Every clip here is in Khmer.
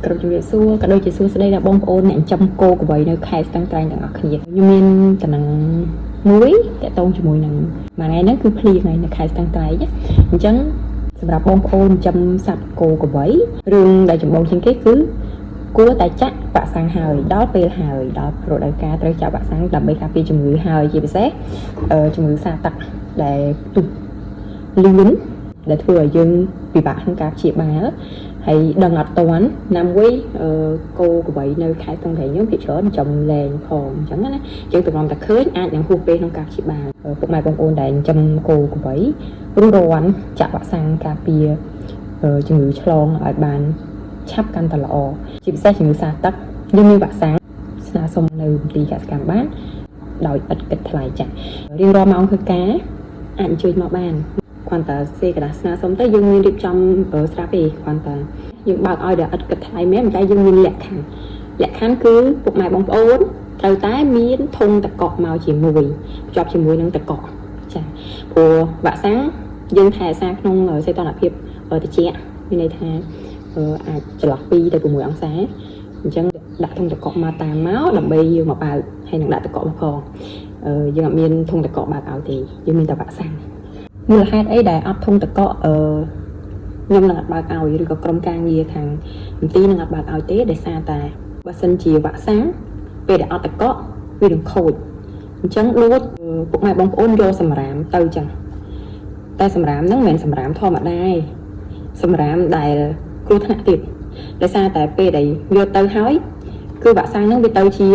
គ្រប់ជំរាបសួរក៏ដូចជាសួស្តីដល់បងប្អូនអ្នកចិញ្ចឹមគោក្របីនៅខេត្តស្ទឹងត្រែងទាំងអស់គ្នាខ្ញុំមានតំណែងមួយតាក់ទងជាមួយនឹងមួយថ្ងៃហ្នឹងគឺភ្លៀងហើយនៅខេត្តស្ទឹងត្រែងណាអញ្ចឹងសម្រាប់បងប្អូនចិញ្ចឹមសត្វគោក្របីរឿងដែលចម្បងជាងគេគឺគួរតែចាក់វ៉ាក់សាំងហើយដល់ពេលហើយដល់រដូវកាលត្រូវចាក់វ៉ាក់សាំងដើម្បីការពារជំងឺហើយជាពិសេសជំងឺសាទឹកដែលផ្ទុះលឿនដែលធ្វើឲ្យយើងពិបាកក្នុងការព្យាបាល ហើយដឹងអត់តាន់ណាមួយគោក្របីនៅខេត្តស្ទឹងត្រែងយើងភាគច្រើនចំលែងផងអញ្ចឹងណាយើងទម្រាំតែឃើញអាចនឹងហួសពេលក្នុងការព្យាបាលពុកម៉ែបងប្អូនដែលចិញ្ចឹមគោក្របីរុះរាន់ចាក់វ៉ាក់សាំងការពារជំងឺឆ្លងឲ្យបានឆាប់កាន់តែល្អជាពិសេសជំងឺសាទឹកយើងមានវ៉ាក់សាំងស្នើសុំនៅមន្ទីរកសិកម្មបានដោយឥតគិតថ្លៃចាក់រៀងរាល់ម៉ោងធ្វើការអាចអញ្ជើញមកបានគ្រាន់តែសេក្រដាសស្នើសុំទៅយើងមានរៀបចំស្រាប់ទេគ្រាន់តែយើងបើកឲ្យដល់ឥតគិតថ្លៃមែនតែយើងមានលក្ខខណ្ឌលក្ខខណ្ឌគឺពុកម៉ែបងប្អូនត្រូវតែមានធុងទឹកកកមកជាមួយភ្ជាប់ជាមួយនឹងទឹកកកចាព្រោះវ៉ាក់សាំងយើងថែរក្សាក្នុងសីតុណ្ហភាពត្រជាក់មានន័យថាអាចចន្លោះ2ទៅ6អង្សាអញ្ចឹងដាក់ធុងទឹកកកមកតាមមកដើម្បីយើងមកបើកហើយនឹងដាក់ទឹកកកមកផងយើងអត់មានធុងទឹកកកបើកឲ្យទេយើងមានតែវ៉ាក់សាំងមូលហេតុអីដែលអត់ធុងទឹកកកខ្ញុំនឹងអត់បើកឲ្យឬក៏ក្រុមការងារខាងមន្ទីរនឹងអត់បើកឲ្យទេដោយសារតែបើសិនជាវ៉ាក់សាំងពេលដែលអត់ទឹកកកវានឹងខូចអញ្ចឹងដូចពុកម៉ែបងប្អូនយកសម្រាមទៅចឹងតែសម្រាមហ្នឹងមិនមែនសម្រាមធម្មតាទេសម្រាមដែលគ្រោះថ្នាក់ទៀតដោយសារតែពេលដែលយកទៅហើយគឺវ៉ាក់សាំងហ្នឹងវាទៅជា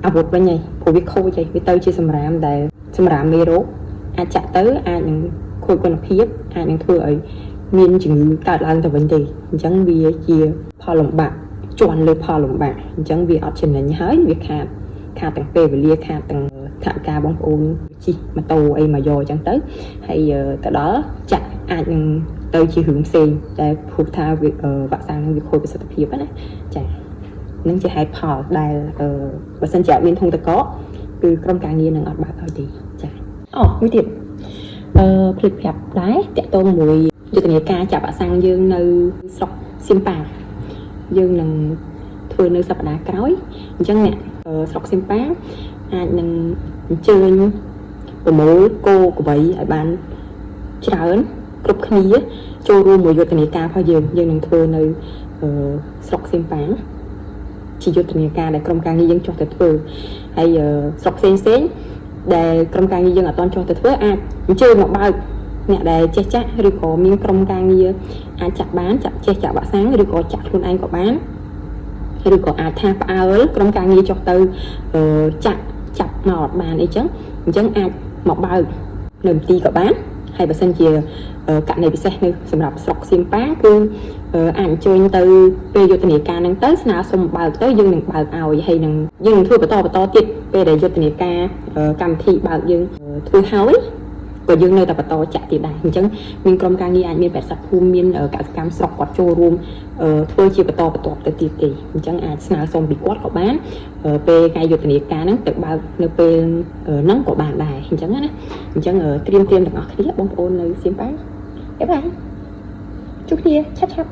អាវុធវិញហើយព្រោះវាខូចហើយវាទៅជាសម្រាមដែលសម្រាមមេរោគអាចចាក់ទៅអាចនឹងខូចគុណភាពអាចនឹងធ្វើឲ្យមានជំងឺកើតឡើងទៅវិញទេអញ្ចឹងវាជាផលលំបាកជន់លើផលលំបាកអញ្ចឹងវាអត់ចំណេញហើយវាខាតខាតទាំងពេលវេលាខាតទាំងថវិកាបងប្អូនជិះម៉ូតូអីមកយកអញ្ចឹងទៅហើយទៅដល់ចាក់អាចនឹងទៅជារឿងផ្សេងតែព្រោះថាវាវ៉ាក់សាំងនឹងវាខូចប្រសិទ្ធភាពណាចានឹងជាហេតុផលដែលបើសិនជាអត់មានធុងទឹកកកគឺក្រុមការងារនឹងអត់បើកឲ្យទេចាអូមួយទៀតភ្លេចប្រាប់ដែរតាក់ទងមួយយុទ្ធនាការចាក់វ៉ាក់សាំងយើងនៅស្រុកសៀមប៉ាងយើងនឹងធ្វើនៅសប្តាហ៍ក្រោយអញ្ចឹងអ្នកស្រុកសៀមប៉ាងអាចនឹងអញ្ជើញប្រមូលគោក្របីឲ្យបានច្រើនគ្រប់គ្នាចូលរួមមួយយុទ្ធនាការរបស់យើងយើងនឹងធ្វើនៅស្រុកសៀមប៉ាងជាយុទ្ធនាការដែលក្រុមការងារយើងចុះទៅធ្វើហើយស្រុកផ្សេងផ្សេងដែលក្រុមការងារយើងអត់ទាន់ចុះទៅធ្វើអាចអញ្ជើញមកបើកអ្នកដែលចេះចាក់ឬក៏មានក្រុមការងារអាចចាក់បានចាក់ចេះចាក់វ៉ាក់សាំងឬក៏ចាក់ខ្លួនឯងក៏បានឬក៏អាចថាផ្អើលក្រុមការងារចុះទៅចាក់ចាប់មកអត់បានអីចឹងអញ្ចឹងអាចមកបើកនៅមន្ទីរក៏បានហើយបើសិនជាករណីពិសេសនៅសម្រាប់ស្រុកសៀមប៉ាងគឺអាចអញ្ជើញទៅពេលយុទ្ធនាការហ្នឹងទៅស្នើសុំបើកទៅយើងនឹងបើកឲ្យហើយនឹងយើងនឹងធ្វើបន្តបន្តទៀតពេលដែលយុទ្ធនាការកម្មវិធីបើកយើងធ្វើហើយក៏យើងនៅតែបន្តចាក់ទៀតដែរអញ្ចឹងមានក្រុមការងារអាចមាន80ភូមិមានកសិកម្មស្រុកគាត់ចូលរួមធ្វើជាបន្តបន្ទាប់ទៅទៀតទេអញ្ចឹងអាចស្នើសុំពីគាត់ក៏បានពេលថ្ងៃយុទ្ធនាការហ្នឹងទៅបើកនៅពេលហ្នឹងក៏បានដែរអញ្ចឹងណាអញ្ចឹងត្រៀមត្រៀមទាំងអស់គ្នាបងប្អូននៅសៀមប៉ាង bye bye ជួបគ្នាឆាប់ឆាប់។